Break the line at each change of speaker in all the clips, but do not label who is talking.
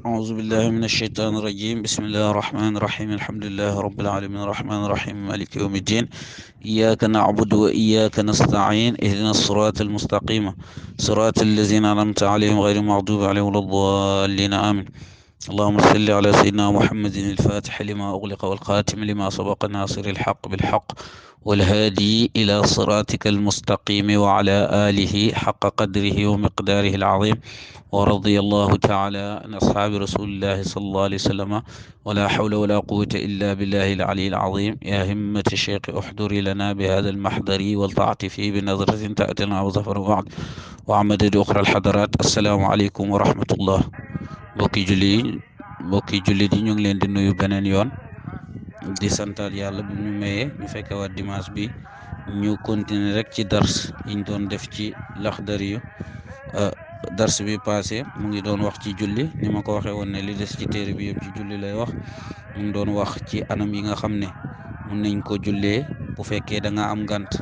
أعوذ بالله من الشيطان الرجيم بسم الله الرحمن الرحيم الحمد لله رب العالمين الرحمن الرحيم مالك يوم الدين إياك نعبد وإياك نستعين اهدنا الصراط المستقيم صراط الذين أنعمت عليهم غير المغضوب عليهم ولا الضالين آمين اللهم صل على سيدنا محمد الفاتح لما أغلق والخاتم لما سبق ناصر الحق بالحق والهادي إلى صراطك المستقيم وعلى آله حق قدره ومقداره العظيم ورضي الله تعالى عن أصحاب رسول الله صلى الله عليه وسلم ولا حول ولا قوة إلا بالله العلي العظيم يا همة الشيخ احضري لنا بهذا المحضر والتعطفي بنظرة تأتنا وظفر بعد وعمدد أخرى الحضرات السلام عليكم ورحمة الله mbokki jullit yi ñu ngi leen di nuyu beneen yoon di santal yàlla bi ñu mayee ñu fekke waat dimanche bi ñu continuer rek ci dars yiñ doon def ci Laxdari yu dars bi passé mu ngi doon wax ci julli ni ma ko waxee woon ne li des ci téere bi yëpp ci julli lay wax mu ngi doon wax ci anam yi nga xam ne mun nañ ko jullee bu fekkee da nga am ngant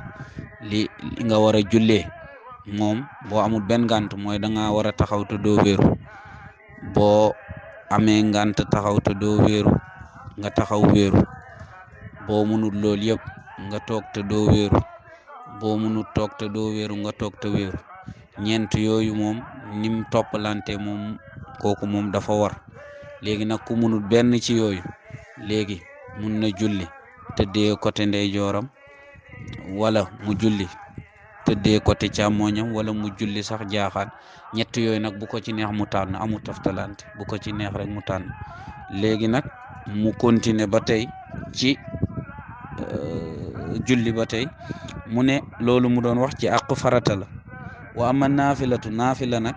li nga war a jullee moom boo amul benn ngant mooy da nga war a taxaw te doo wéeru boo amee ngant taxaw te doo wéeru nga taxaw wéeru boo mënul loolu yëpp nga toog te doo wéeru boo mënul toog te doo wéeru nga toog te wéeru ñeent yooyu moom nim toppalante moom kooku moom dafa war léegi nag ku mënul benn ci yooyu léegi mun na julli tëddee côté ndeyjooram wala mu julli tëddee côté càmmooñam wala mu julli sax jaaxaan ñett yooyu nag bu ko ci neex mu tànn amul taftalante bu ko ci neex rek mu tànn léegi nag mu continuer ba tey ci julli ba tey mu ne loolu mu doon wax ci àq farata la wa ama naafila nag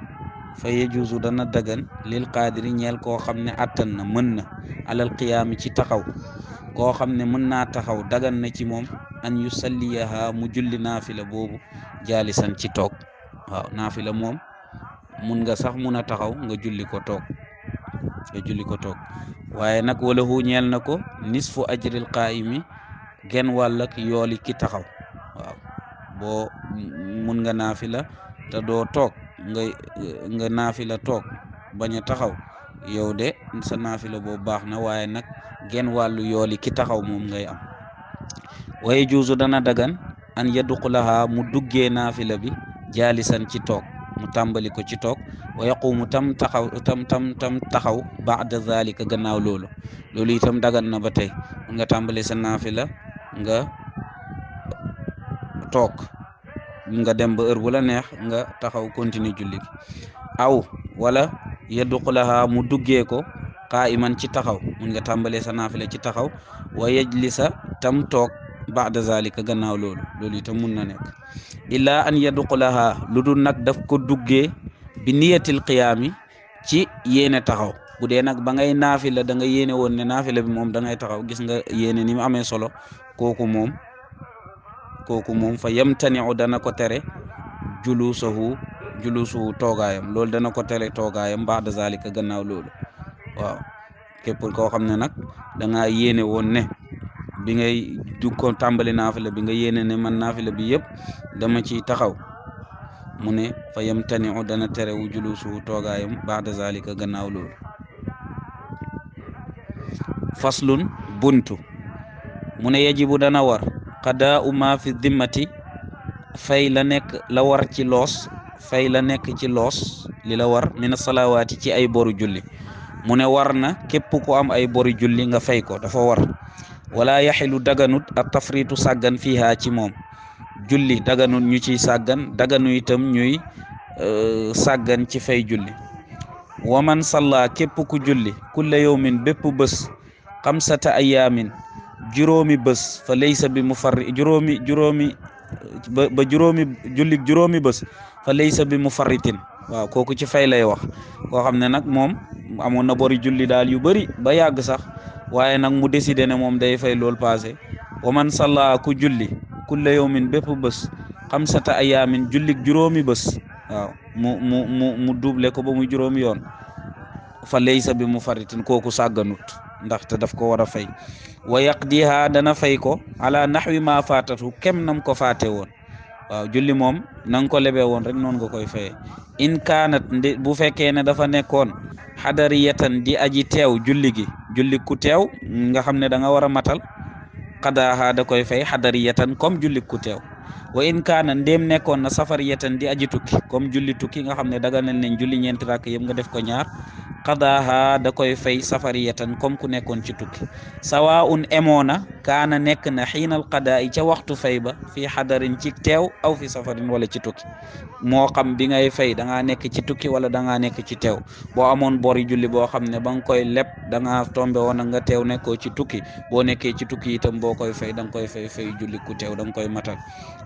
fa yejuusu dana dagan lil qaadiri ñeel koo xam ne attan na mën na alal qiyaami ci taxaw koo xam ne mën naa taxaw dagan na ci moom an yusalliyaha mu julli naafila boobu jaalisan ci toog waaw naafila moom mun nga sax mun a taxaw nga julli ko toog waaye nag wala hu ñeel na ko nisfu ajril qaayimi genn wàllak yooli ki taxaw waaw boo mun nga naafila te doo toog nga naafila toog bañ a taxaw yow de sa naafila boobu baax na waaye nag genn wàllu yooli ki taxaw moom ngay am waye juusu dana dagan an yadxulaha mu duggee naafila bi jaalisan ci toog mu tàmbali ko ci toog wa yaqumu tam taxaw baada zalika gannaaw loolu itam dagan na ba tey nga tàmbali sa naafila nga toog nga dem ba heure bu la neex nga taxaw continuer julli gi aw wala yadxulaha mu duggee ko qaa'iman ci taxaw mun nga tàmbalee sa naafila ci taxaw wa yajlisa tam toog baada zalika gannaaw loolu itam mun na nekk illaa an yadxulaha lu dul nag daf ko duggee bi niyatil qiyaami ci yéene taxaw bu dee nag ba ngay naafila da nga yéene woon ne naafila bi moom da ngay taxaw gis nga yéene ni mu amee solo kooku moom fa yamtaniu dana ko tere julusuhu toogaayam loolu dana ko tere toogaayam baada zalika gannaaw loolu waaw képp koo xam ne nag da nga yéene woon ne bi ngay dugg ko tàmbali naafila bi nga yéene ne man naafila bi yëpp dama ciy taxaw mu ne fa yamtaniu dana tere wu julusuhu toogaayam baada zalika gannaaw loolu faslun buntu mu ne yajibu dana war qadaa ma fi dimmati fay la nekk la war ci loos fay la nekk ci loos li la war mina salawaati ci ay boru julli mu ne war na képp ku am ay boru julli nga fay ko dafa war wala yaxilu daganut ak tafritu sàggan fiiha ci moom julli daganut ñu ciy sàggan daganu itam ñuy sàggan ci fay julli wa man salla képp ku julli kulla yawmin bépp bés xamsata ayaamin juróomi bés fa laysa bi mufarri juróomi bés fa laysa bi mufarritin waaw kooku ci fay lay wax koo xam ne nag moom amoon na bori julli daal yu bëri ba yàgg sax waaye nag mu décidé ne moom day fay loolu passé wa man salla ku julli kulla yawmin bépp bés xamsata ayaamin jullik juróomi bés waaw mu double ko ba muy juróomi yoon fa laysa bi mufarritin kooku sàgganut ndaxte daf ko war a fay wa yaqdiha dana fay ko ala naxwi ma faatatu kem nam ko faate woon waaw julli moom na nga ko lebee woon rek noonu nga koy fayee in kaanat bu fekkee ne dafa nekkoon xadariyatan di aji teew julli gi julli ku teew nga xam ne da nga war a matal qadaaha da koy fay xadariyatan comme julli ku teew wa in kaana ndéem nekkoon na safariyatan di aji tukki comme julli tukki nga xam ne daganal nañ julli ñeenti rakk yëpp nga def ko ñaar qadaaha da koy fay safariyatan comme ku nekkoon ci tukki sawaun emoona kaana nekk na xiinal qadaa yi ca waxtu fay ba fii xadarin ci teew aw fi safarin wala ci tukki moo xam bi ngay fay da ngaa nekk ci tukki wala da ngaa nekk ci teew boo amoon bori julli boo xam ne ba nga koy leb da ngaa tombe woon nga teew nekkoo ci tukki boo nekkee ci tukki itam boo koy fay da nga koy fay julli ku teew da nga koy matal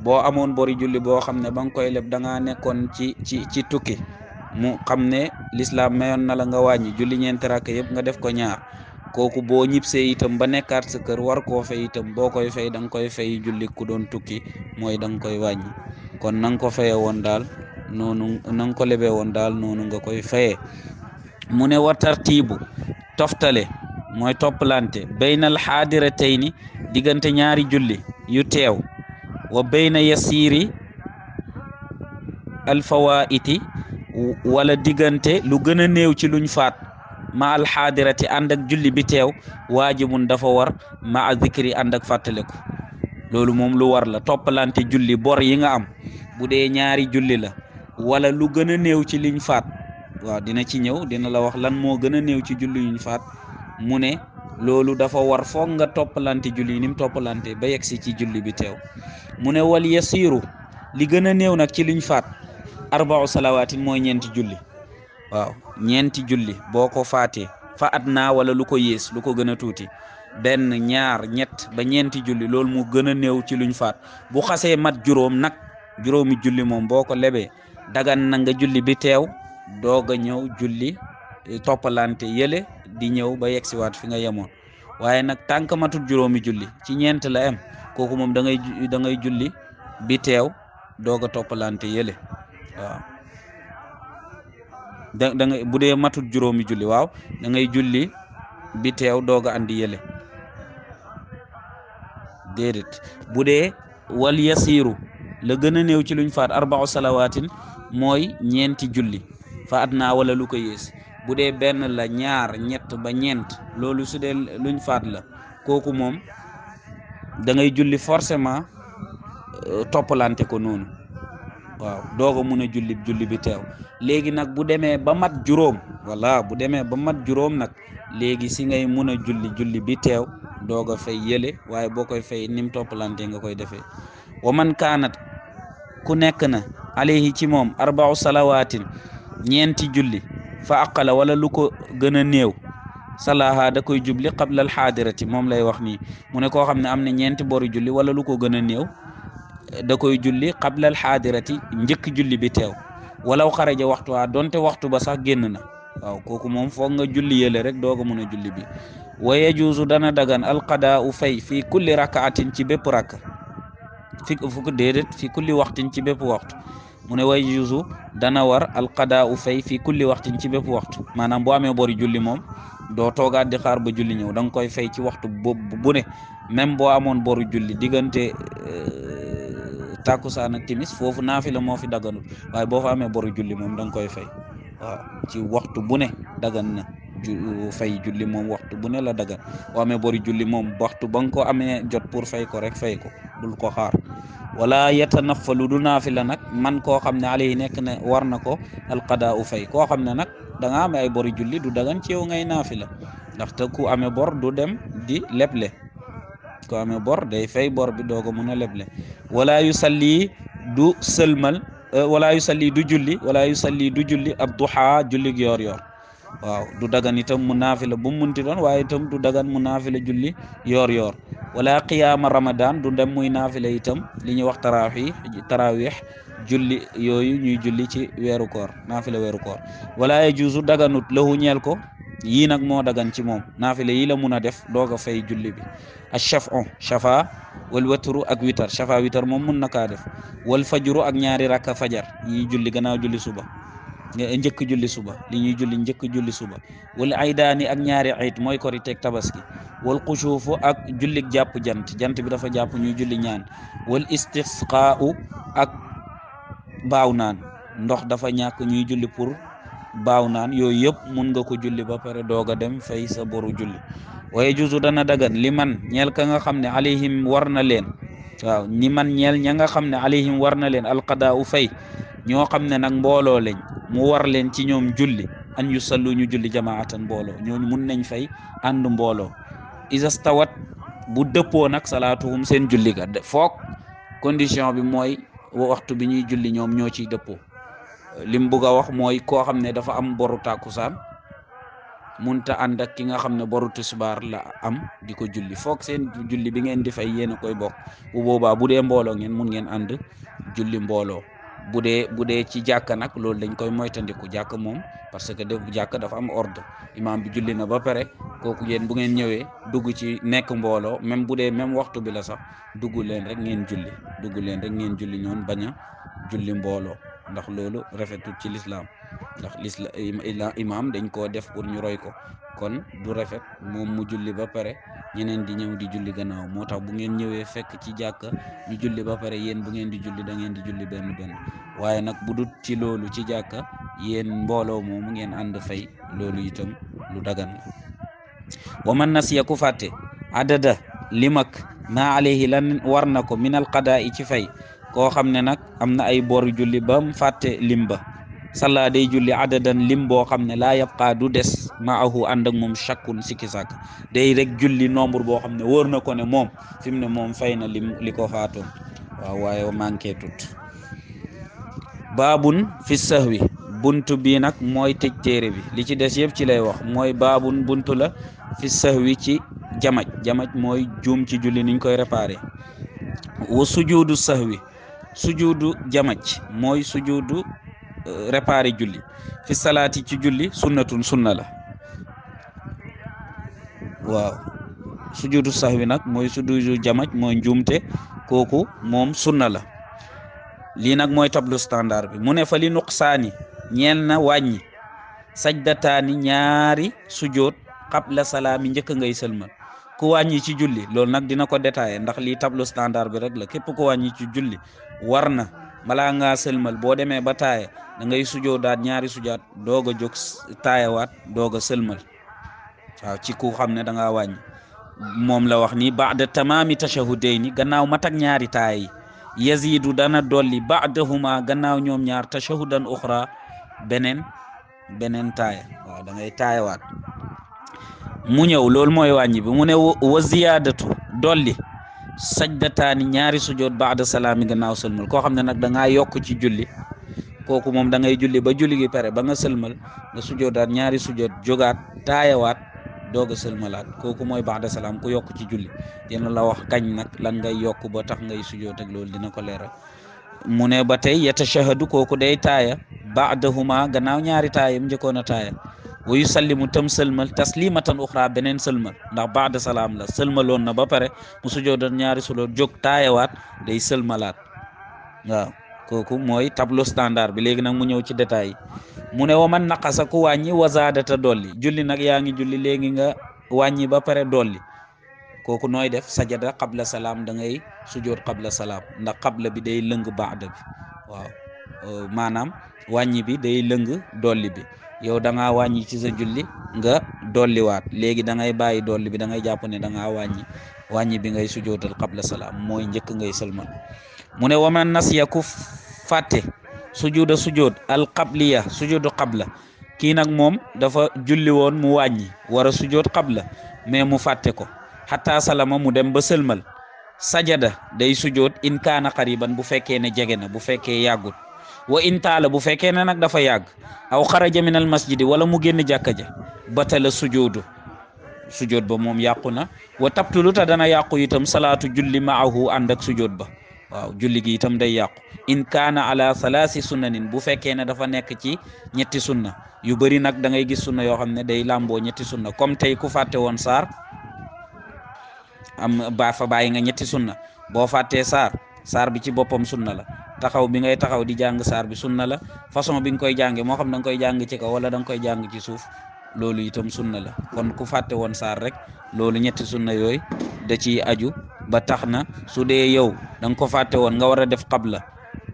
boo amoon bori julli boo xam ne ba nga koy leb da ngaa nekkoon ci tukki mu xam ne l'islam mayoon na la nga wàññi julli ñeenti rakk yëpp nga def ko ñaar kooku boo ñibsee itam ba nekkaat sa kër war koo fay itam boo koy fay da nga koy fay julli ku doon tukki mooy da nga koy wàññi kon na nga ko faye woon daal noonu na nga ko lebee woon daal noonu nga koy fayee mu ne wa tartiibu toftale mooy toppalante baynal xaadiratayni diggante ñaari julli yu teew wa bayna yasiiri alfawaiti wala diggante lu gën a néew ci luñ faat ma alxaadirati ànd ak julli bi teew waajibun dafa war ma a zikri ànd ak fàttaleku loolu moom lu war la toppalante julli bor yi nga am bu dee ñaari julli la wala lu gën a néew ci liñ faat waaw dina ci ñëw dina la wax lan moo gën a néew ci julli yuñ faat mu ne loolu dafa war foog nga toppalante julli yi ni mu toppalante ba yegsi ci julli bi teew mu ne wal yasiru li gën a néew nag ci liñ faat arba'u salawaatin mooy ñeenti julli waaw ñeenti julli boo ko faatee fa adnaa wala lu ko yées lu ko gën a tuuti benn ñaar ñett ba ñeenti julli loolu mu gën a néew ci luñ faat bu xasee mat juróom nag juróomi julli moom boo ko lebee dagan na nga julli bi teew doog a ñëw julli toppalante yële di ñëw ba yegsiwaat fi nga yemoon waaye nag tànk matut juróomi julli ci ñeent la am kooku moom da ngay julli bi teew doog a toppalante yële waaw da ngay bu dee matut juróomi julli waaw da ngay julli bi teew doog a andi yële déedéet bu dee wal yasiru la gën a néew ci luñ faat arba'u salawaatin mooy ñeenti julli fa adnaa wala lu ko yées bu dee benn la ñaar ñett ba ñeent loolu su dee luñ faat la kooku moom da ngay julli forcément toppalante ko noonu waaw doog a mun a julli bi teew léegi nag bu demee ba mat juróom wala bu demee ba mat juróom nag léegi si ngay mun a julli bi teew doog a fay yële waaye boo koy fay nim toppalante nga koy defee wa man kaanat ku nekk na alayhi ci moom arba'u salawaatin ñeenti julli fa aqala wala lu ko gën a néew salaha da koy jubli qabla al xaadirati moom lay wax nii mu ne koo xam ne am na ñeenti boru julli wala lu ko gën a néew da koy julli qabla al xaadirati njëkk julli bi teew walaw xaraja waxtu waa donte waxtu ba sax génn na waaw kooku moom foog nga julli yële rek doog a mun a julli bi wa yajuuzu dana dagan alqadaa u fay fii kulli rakaatin ci bépp rakk fi kulli waxtin ci bépp waxtu mu ne wa yajuuzu dana war alqadaa u fay fii kulli waxtin ci bépp waxtu maanaam boo amee bori julli moom doo toogaat di xaar ba julli ñëw da nga koy fay ci waxtu boobu bu ne même boo amoon boru julli diggante takkusaan ak timis foofu naafila moo fi daganul waaye boo fa amee boru julli moom da nga koy fay waaw ci waxtu bu ne dagan na fay julli moom waxtu bu ne la dagan boo amee boru julli moom waxtu ba nga ko amee jot pour fay ko rek fay ko bul ko xaar wala yatanaffalu du naafila nag man koo xam ne alayhi nekk ne war na ko alqadaa u fay koo xam ne nag da nga amee ay boru julli du dagan ci yow ngay naafila ndaxte ku amee bor du dem di leble ku amee bor day fay bor bi doog a mun a leble wala yusalli du sëlmal wala yusalli du julli ab duha julli yor yor waaw du dagan itam mu naafila bu mu munti doon waaye itam du dagan mu naafila julli yor yor wala qiyaama ramadan du dem muy naafila itam li ñuy wax tarawih julli yooyu ñuy julli ci weeru koor naafila weeru koor wala yajuuzu daganut lahu ñeel ko yii nag moo dagan ci moom naafila yi la mun a def doog a fay julli bi ash-shaf'u shafa wal watru ak witar shafa witar moom mun na kaa def wal fajru ak ñaari rakka fajar yi julli gannaaw julli suba njëkk julli suba li ñuy julli njëkk julli suba wal aydaani ak ñaari ayit mooy korite ak tabaski wal xusuufu ak jullik jàpp jant bi dafa jàpp ñuy julli ñaan wal istisqaa'u ak baaw naan ndox dafa ñàkk ñuy julli pour baaw naan yooyu yëpp mun nga ko julli ba pare doog a dem fay sa boru julli. waaye juzu dana dagan li man ñeel ka nga xam ne alayhim war na leen waaw ni man ñeel ña nga xam ne alayhim war na leen alqadaa u fay ñoo xam ne nag mbooloo lañ mu war leen ci ñoom julli an yu sallu ñu julli jamaatan mbooloo ñooñu mun nañ fay ànd mbooloo isa stawat bu dëppoo nag salaatuhum seen julli ga foog condition bi mooy waxtu bi ñuy julli ñoom ñoo ciy dëppoo lim bugg a wax mooy koo xam ne dafa am boru tàkkusaan munta ànd ak ki nga xam ne boru tisbaar la am di ko julli foog seen julli bi ngeen di fay yéen a koy bokk bu boobaa bu dee mbooloo ngeen mun ngeen ànd julli mbooloo bu dee ci jàkka nag loolu dañ koy moytandiku jàkka moom parce que def jàkka dafa am ordre imam bi julli na ba pare kooku yéen bu ngeen ñëwee dugg ci nekk mbooloo même bu dee même waxtu bi la sax dugg leen rek ngeen julli ñoon bañ a julli mbooloo ndax loolu rafetul ci lislaam ndax imam dañ koo def pour ñu roy ko kon du rafet moom mu julli ba pare ñeneen di ñëw di julli gannaaw moo tax bu ngeen ñëwee fekk ci jàkka ñu julli ba pare yéen bu ngeen di julli da ngeen di julli benn waaye nag bu dut ci loolu ci jàkka yéen mbooloo moomu ngeen ànd fay loolu itam lu dagan la wa man nasiya ku fàtte adada limak ma alayhi lan war na ko minal qadaa i ci fay koo xam ne nag am na ay bor julli ba mu fàtte lim ba salla day julli adadan lim boo xam ne laa yabqaa du des maahu ànd ak moom chakkun sikki sàkk day rek julli nombre boo xam ne wóor na ko ne moom fi mu ne moom fay na lim li ko faatoon waaw waaye manqué tut baabun fi sahwi buntu bi nag mooy tëj téere bi li ci des yëpp ci lay wax mooy baabun buntu la fi sahwi ci jamaj mooy juum ci julli niñ koy réparé wa sujudu sahwi sujudu jamaj mooy sujudu réparé julli fi salaati ci julli sunnatun sunna la waaw sujudu sahwi nag mooy sujudu jamaj mooy njuumte kooku moom sunna la lii nag mooy tableau standard bi mu ne fa li nuqsaani ñeel na wàññi sajdataani ñaari sujoot qabla salaami njëkk ngay sëlmal ku wàññi ci julli loolu nag dina ko détaillé ndax lii tableau standard bi rek la képp ku wàññi ci julli war na balaa ngaa sëlmal boo demee ba taaya da ngay sujoodaat ñaari sujaat doog a jóg taayawaat doog a sëlmal waaw ci ku xam ne da ngaa wàññi moom la wax ni baada tamaami tashahudayni gannaaw matak ñaari taaya yi yazidu dana dolli baadahuma gannaaw ñoom ñaar tashahudan uxra beneen taaya waaw da ngay taayawaat mu ñëw loolu mooy wàññi bi mu ne wa ziyaadatu dolli sajdataani ñaari sujoot baada salaami gannaaw sëlmal koo xam ne nag da ngaa yokk ci julli kooku moom da ngay julli ba julli gi pare ba nga sëlmal nga sujoodaat ñaari sujoot jógaat taayawaat doog a sëlmalaat kooku mooy baada salaam ku yokk ci julli dina la wax kañ nag lan ngay yokk ba tax ngay sujoot ak loolu dina ko leeral mu ne ba tey yatashahadu kooku day taaya baadahuma gannaaw ñaari taaya yam njëkkoon a taaya wa yusallimu tam sëlmal taslimatan uxra beneen sëlmal ndax baada salaam la sëlmaloon na ba pare mu sujoodat ñaari sujoot jóg taayawaat day sëlmalaat waaw kooku mooy tableau standard bi léegi nag mu ñëw ci détail yi mu ne wa man naqasa ku wàññi wa zaadata dolli julli nag yaa ngi julli léegi nga wàññi ba pare dolli kooku nooy def sajada qabla salaam da ngay sujoot qabla salaam ndax qabla bi day lëng baada bi waaw maanaam wàññi bi day lëng dolli bi yow da ngaa wàññi ci sa julli nga dolliwaat léegi da ngay bàyyi dolli bi da ngay jàpp ne da ngaa wàññi bi ngay sujootal qabla salaam mooy njëkk ngay sëlmal mu ne waman nasiya ku fàtte sujuda sujood al qabliya sujudu qabla kii nag moom dafa julli woon mu wàññi war a sujood qabla mais mu fàtte ko hatta salama mu dem ba sëlmal sajada day sujood in kaana qariban bu fekkee ne jege na bu fekkee yàggut wa in taala bu fekkee ne nag dafa yàgg aw xaraja min al masjidi wala mu génn jàkka ja batala sujoodu sujood ba moom yàqu na wa tabtulu ta dana yàqu itam salaatu julli maahu ànd ak sujood ba waaw julli gi itam day yàqu in kaana ala salaasi sunnanin bu fekkee ne dafa nekk ci ñetti sunna yu bëri nag da ngay gis sunna yoo xam ne day làmboo ñetti sunna comme tey ku fàtte woon saar am ba fa bàyyi nga ñetti sunna boo fàttee saar bi ci boppam sunna la taxaw bi ngay taxaw di jàng saar bi sunna la façon bi nga koy jànge moo xam da nga koy jàng ci kaw wala da nga koy jàng ci suuf loolu itam sunna la kon ku fàtte woon saar rek loolu ñetti sunna yooyu da ciy aju ba tax na su dee yow da nga ko fàtte woon nga war a def qabla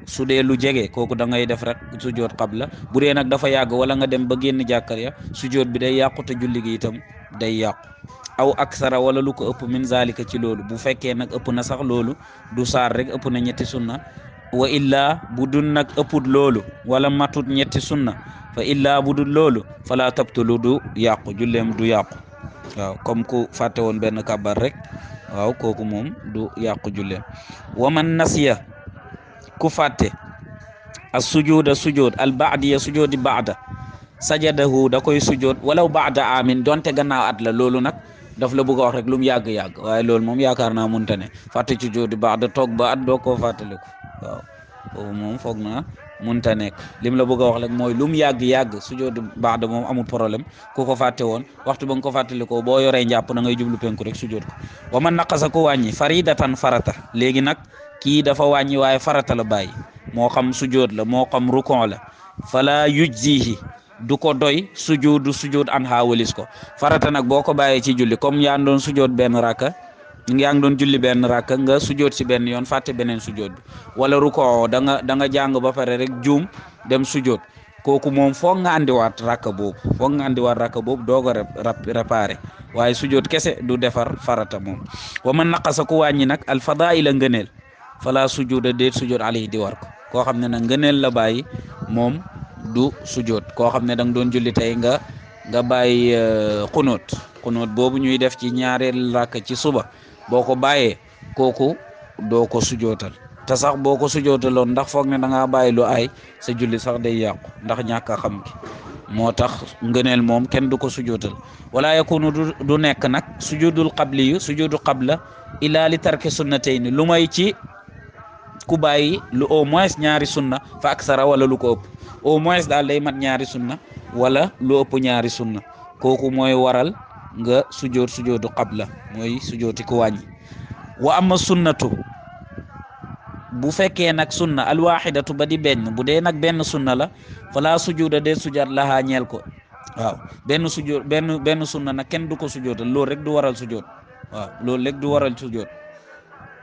su dee lu jege kooku da ngay def rek sujjoot qabla. Bu dee nag dafa yàgg wala nga dem ba génn jàkkar ya sujjoot bi day yàqu te julli gi itam day yàqu. aw aksara wala lu ko ëpp min zalika ci loolu. Bu fekkee nag ëpp na sax loolu du saar rek ëpp na ñetti sunna. wa illa bu dul nag ëpput loolu wala matut ñetti sunna fa illa bu dul loolu fala tabtulu du yàqu julleem du yàqu. waaw comme ku fàtte woon benn kàbbar rek waaw kooku moom du yàqu julleem. wa man nasiya ku fàtte as sujuda sujud al baadiya sujudi baada sajadahu da koy sujud walaw baada amin donte gannaaw at la. loolu nag daf la bëgg a wax rek lu mu yàgg-yàgg waaye loolu moom yaakaar naa munta ne fàtte sujudi baada toog ba at doo koo fàttaliku waaw boobu moom foog naa munta nekk. lim la bëgg a wax rek mooy lu mu yàgg-yàgg sujudi baada moom amul problème ku ko fàtte woon waxtu ba nga ko fàttalikoo boo yoree njàpp da ngay jublu penku rek sujud ko. wa man naqasa ko wàññi faridatan farata. léegi nag kii dafa wàññi waaye farata la bàyyi moo xam sujud la moo xam rukon la fala yujzihi du ko doy sujud an hawalis ko. farata nag boo ko bàyyee ci julli comme yaa ngi doon sujud benn rakka yaa ngi doon julli benn rakka nga sujud si benn yoon fàtte beneen sujud bi wala rukon da nga jàng ba pare rek juum dem sujud kooku moom foog nga andiwaat rakka boobu doog a réparé waaye sujud kese du defar farata moom. wa man naqasa ku wàññi nag al fadaila ngëneel fala sujuda déet sujud alayhi di war ko. koo xam ne nag ngëneel la bàyyi moom du sujud. koo xam ne da nga doon julli tey nga bàyyi xunóot boobu ñuy def ci ñaareel rakk ci suba boo ko bàyyee kooku doo ko sujootal te sax boo ko sujootaloon ndax foog ne da ngaa bàyyi lu ay sa julli sax day yàqu ndax ñàkk a xam ki moo tax ngëneel moom kenn du ko sujootal. wala yakunu du nekk nag sujudul qabli yu sujudu qabla ila li tarki sunnatayni lu may ci ku bàyyi lu au moins ñaari sunna fa aksara wala lu ko ëpp. au moins daal day mat ñaari sunna wala lu ëpp ñaari sunna kooku mooy waral nga sujudu qabla mooy sujooti ku wàññi. wa amma sunnatu bu fekkee nag sunna alwaxidatu ba di benn bu dee nag benn sunna la fala sujuda de sujat lahaa ñeel ko. waaw benn sunna nag kenn du ko sujootal loolu rek du waral sujoot. waaw loolu rek du waral sujoot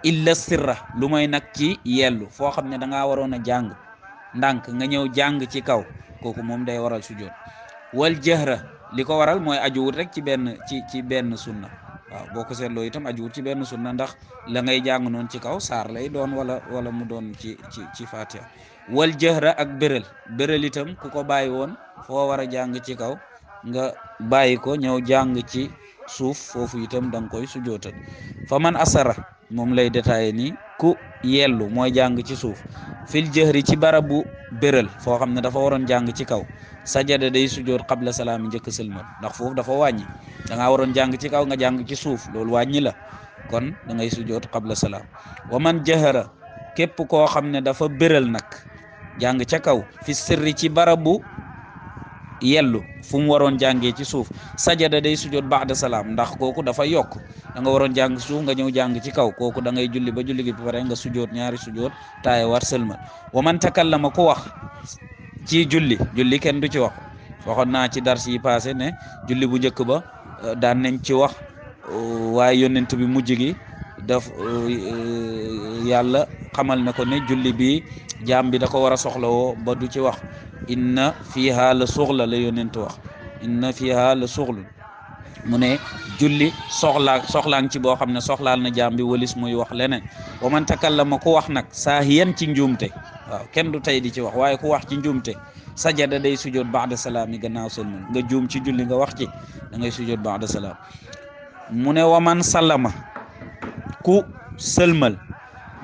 illa sirra lu may nag ci yellu foo xam ne da ngaa waroon a jàng ndànk nga ñëw jàng ci kaw kooku moom day waral sujoot. wal jahra li ko waral mooy ajuwut rek ci benn sunna. waaw boo ko seetloo itam ajuwut ci benn sunna ndax la ngay jàng noonu ci kaw saar lay doon wala mu doon ci fatiha. wal jahra ak béral itam ku ko bàyyi woon foo war a jàng ci kaw nga bàyyi ko ñëw jàng ci suuf foofu itam da nga koy sujootal. fa man asara moom lay détaillé ni ku yellu mooy jàng ci suuf fil jahri ci barabu béral foo xam ne dafa waroon jàng ci kaw sajada day sujoot qabla salaam njëkk sëlmal ndax foofu dafa wàññi da ngaa waroon jàng ci kaw nga jàng ci suuf loolu wàññi la kon da ngay sujoot qabla salaam. wa man jahara képp koo xam ne dafa béral nag jàng ca kaw fi sirri ci barabu yellu fu mu waroon jàngee ci suuf sajada day sujoot ba'da salaam ndax kooku dafa yokk da nga waroon jàng suuf nga ñëw jàng ci kaw kooku da ngay julli ba julli gi pare nga sujoot ñaari sujoot taaye war sëlmal. wa man takallama ku wax ci julli kenn du ci wax waxoon naa ci dars yi passé ne julli bu njëkk ba daan nañ ci wax waaye yonent bi mujj gi daf yàlla xamal na ko ne julli bi jaam bi da ko war a soxlawoo ba du ci wax. inna fiha la suxla la yonent wax inna fiha la suxlun mu ne julli soxlaan ci boo xam ne soxlaal na jaam bi walis muy wax leneen. wa man takallama ku wax nag saahiyan ci njuumte waaw kenn du tey di ci wax waaye ku wax ci njuumte sajada day sujoot ba'da salaam yi gannaaw sëlmal nga juum ci julli nga wax ci da ngay sujoot ba'da salaam. mu ne wa man sallama ku sëlmal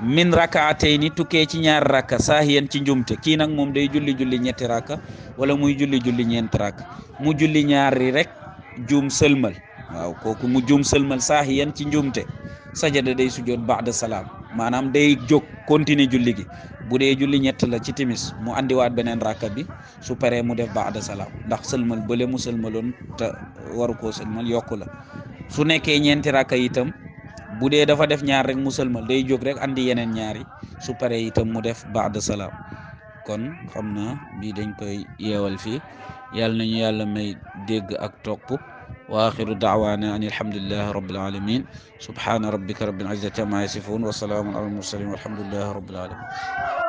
min rakaatayni tukkee ci ñaari rakka saahiyan ci njumte kii nag moom day julli ñetti rakka wala muy julli ñeenti rakka mu julli ñaari rek juum sëlmal waaw kooku mu juum sëlmal saahiyan ci njumte sajada day sujoot ba'da salaam maanaam day jóg continuer julli gi bu dee julli ñett la ci timis mu andiwaat beneen rakka bi su paree mu def ba'da salaam ndax sëlmal bële mu sëlmaloon te waru koo sëlmal yokku la. su nekkee ñeenti rakka itam bu dee dafa def ñaar rek mu sëlmal day jóg rek andi yeneen ñaari su paree itam mu def ba'da salaam. kon xam naa bii dañ koy yeewal fii yàlla nañu yàlla may dégg ak topp wa axiru da'waana an alhamdulillahi rabbil alamin subhana rabbika rabbil izzati amma yasifun wa salaamun ala al mursalin walhamdulillahi rabbil alamin.